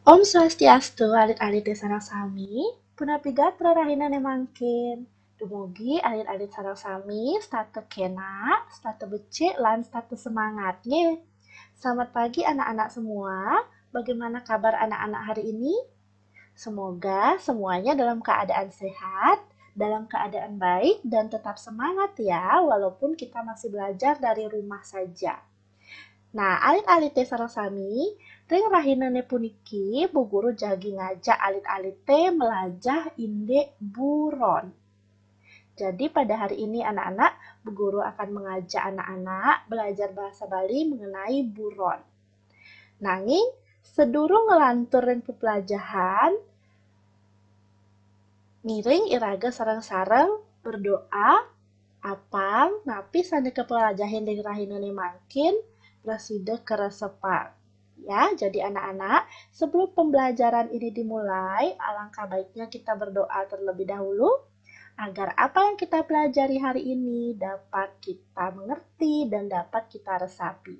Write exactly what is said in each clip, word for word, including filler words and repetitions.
Om Swastiastu, alit-alit sareng sami, punapi gatra rahina ne mangkin. Dumugi alit-alit sareng sami, setata kenak, setata becik, lan setata semangat, nggih. Selamat pagi anak-anak semua, bagaimana kabar anak-anak hari ini? Semoga semuanya dalam keadaan sehat, dalam keadaan baik, dan tetap semangat ya, walaupun kita masih belajar dari rumah saja. Nah, alit-alite sareng sami, ring rahinane puniki, Bu Guru jagi ngajak alit-alite melajah indik buron. Jadi pada hari ini anak-anak, Bu Guru akan mengajak anak-anak belajar bahasa Bali mengenai buron. Nanging, sedurung nglantur ring pepelajahan, ngiring iraga sareng-sareng berdoa, apang napi sane kapelajahin ring rahinane mangkin, prasida karesepang. Ya, jadi anak-anak, sebelum pembelajaran ini dimulai, alangkah baiknya kita berdoa terlebih dahulu, agar apa yang kita pelajari hari ini dapat kita mengerti dan dapat kita resapi.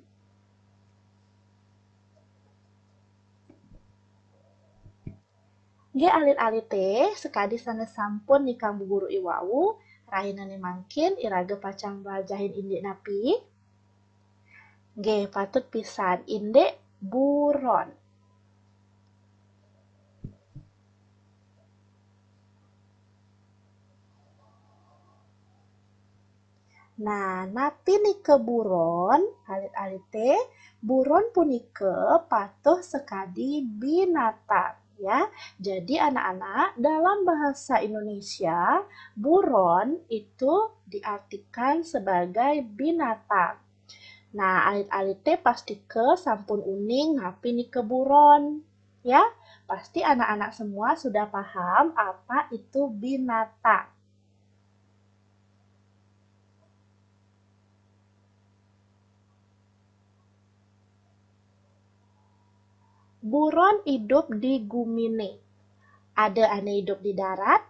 Nggih, alit-alite, sakadi sane sampun nikang Bu Guru iwau, rahinane mangkin iraga pacang mlajahin indik napi? Nggih, patut pisan, indik buron. Nah, napi nika buron, alit-alite? Buron punika patuh sakadi binatang, ya. Jadi, anak-anak, dalam bahasa Indonesia, buron itu diartikan sebagai binatang. Nah, alit-alite pastika sampun uning napi nika buron, ya. Pasti anak-anak semua sudah paham apa itu binatang. Buron idup di gumine. Ada ane idup di darat,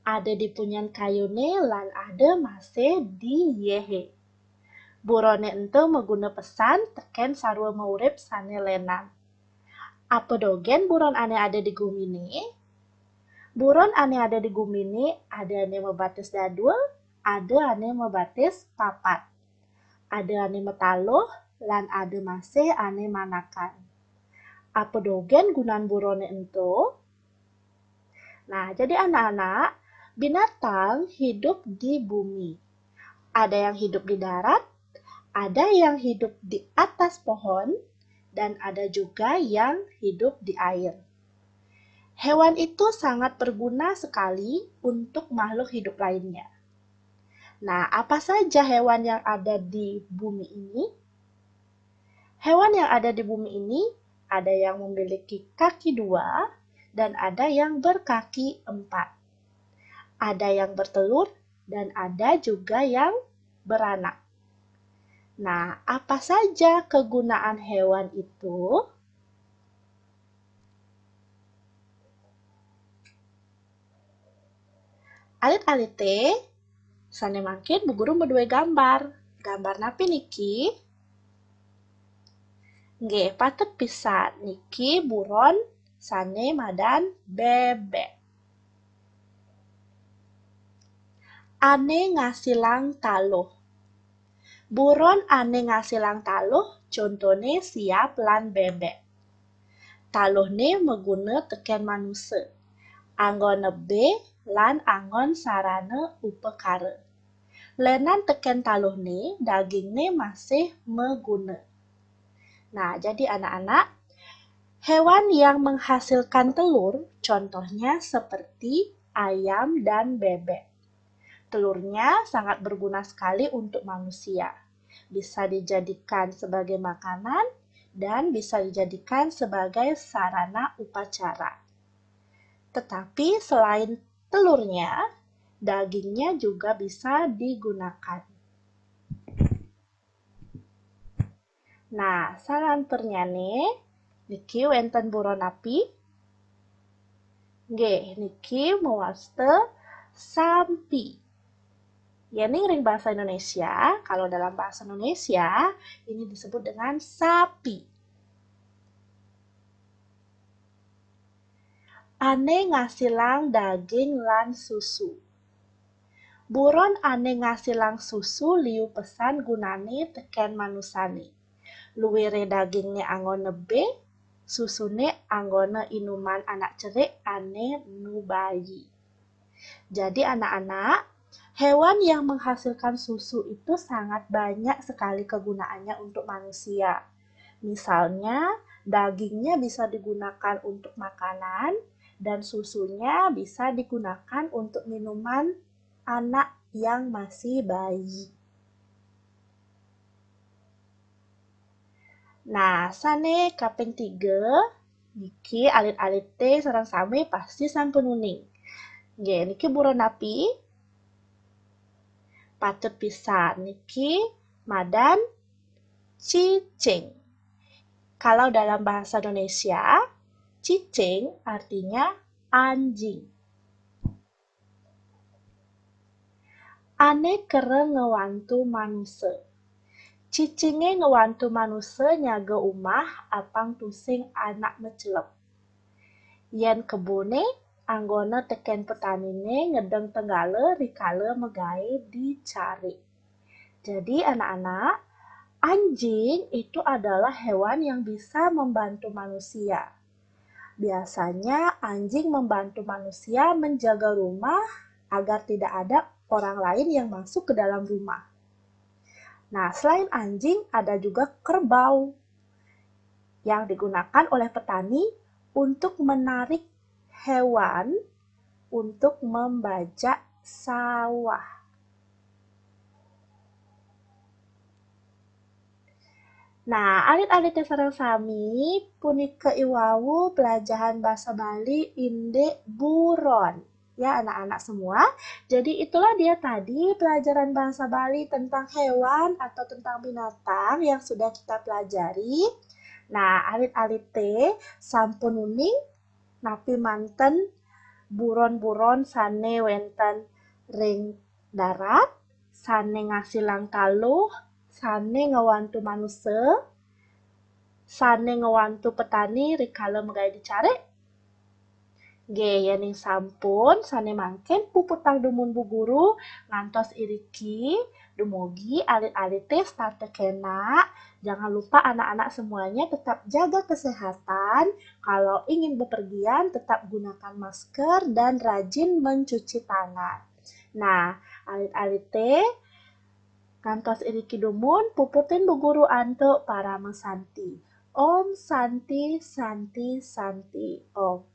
ada di punyan kayune, lan ada masih di yehe. Burone ento maguna pesan teken sarwa maurip sane lenan. Apa dogen buron ane ada di gumine? Buron ane ada di gumine ada ane mabatis dadua, ada ane mabatis papat. Ada ane mataluh, lan ada masih ane manakan. Apa dogen gunan burone ento? Nah, jadi anak-anak, binatang hidup di bumi. Ada yang hidup di darat, ada yang hidup di atas pohon, dan ada juga yang hidup di air. Hewan itu sangat berguna sekali untuk makhluk hidup lainnya. Nah, apa saja hewan yang ada di bumi ini? Hewan yang ada di bumi ini ada yang memiliki kaki dua dan ada yang berkaki empat. Ada yang bertelur dan ada juga yang beranak. Nah, apa saja kegunaan hewan itu? Alit-alite, sane mangkin Bu Guru madue gambar. Gambar napi niki? Nggih, patut pisan niki buron sane madan bebek. Ane ngasilang taluh. Buron ane ngasilang taluh, contone siap lan bebek. Taluhne maguna teken manusa, anggon nebe lan anggon sarana upakara. Lenan teken taluhne, dagingne masih maguna. Nah, jadi anak-anak, hewan yang menghasilkan telur contohnya seperti ayam dan bebek. Telurnya sangat berguna sekali untuk manusia. Bisa dijadikan sebagai makanan dan bisa dijadikan sebagai sarana upacara. Tetapi selain telurnya, dagingnya juga bisa digunakan. Nah, salanturnyane, niki wenten buron napi? Nggih, niki mawasta sampi. Yening ring bahasa Indonesia, kalau dalam bahasa Indonesia, ini disebut dengan sapi. Ane ngasilang daging lan susu. Buron ane ngasilang susu liu pesan gunane teken manusane. Luire dagingne anggone be, susune anggone inuman anak cerik ane nu bayi. Jadi anak-anak, hewan yang menghasilkan susu itu sangat banyak sekali kegunaannya untuk manusia. Misalnya, dagingnya bisa digunakan untuk makanan dan susunya bisa digunakan untuk minuman anak yang masih bayi. Nah, sane kaping tiga, niki alit-alite sareng sami pasti sampun uning. Nggih, niki buron napi? Patut pisan, niki madan cicing. Kalau dalam bahasa Indonesia, cicing artinya anjing. Ane kereng ngewantu manuse. Cicinge ngewantu manuse nyaga umah apang tusing anak mecelep. Yen kebune, anggone teken petanine ngedeng tenggale rikala megae di carik. Jadi anak-anak, anjing itu adalah hewan yang bisa membantu manusia. Biasanya anjing membantu manusia menjaga rumah agar tidak ada orang lain yang masuk ke dalam rumah. Nah, selain anjing ada juga kerbau yang digunakan oleh petani untuk menarik hewan untuk membajak sawah. Nah, alit-alite sareng sami, punika iwau pelajaran basa Bali indik buron. Ya, anak-anak semua. Jadi itulah dia tadi pelajaran bahasa Bali tentang hewan atau tentang binatang yang sudah kita pelajari. Nah, alit-alite sampun uning napi manten buron-buron sane wenten ring darat, sane ngasilang taluh, sane ngwantu manuse, sane ngwantu petani rikala megae di carik? Nggih, yening sampun, sane mangkin puputang dumun Bu Guru ngantos iriki, dumugi alit-alite setata kenak. Jangan lupa anak-anak semuanya tetap jaga kesehatan. Kalau ingin bepergian, tetap gunakan masker dan rajin mencuci tangan. Nah, alit-alite, ngantos iriki dumun, puputin Bu Guru antuk parama santi. Om Santi, Santi, Santi, Om.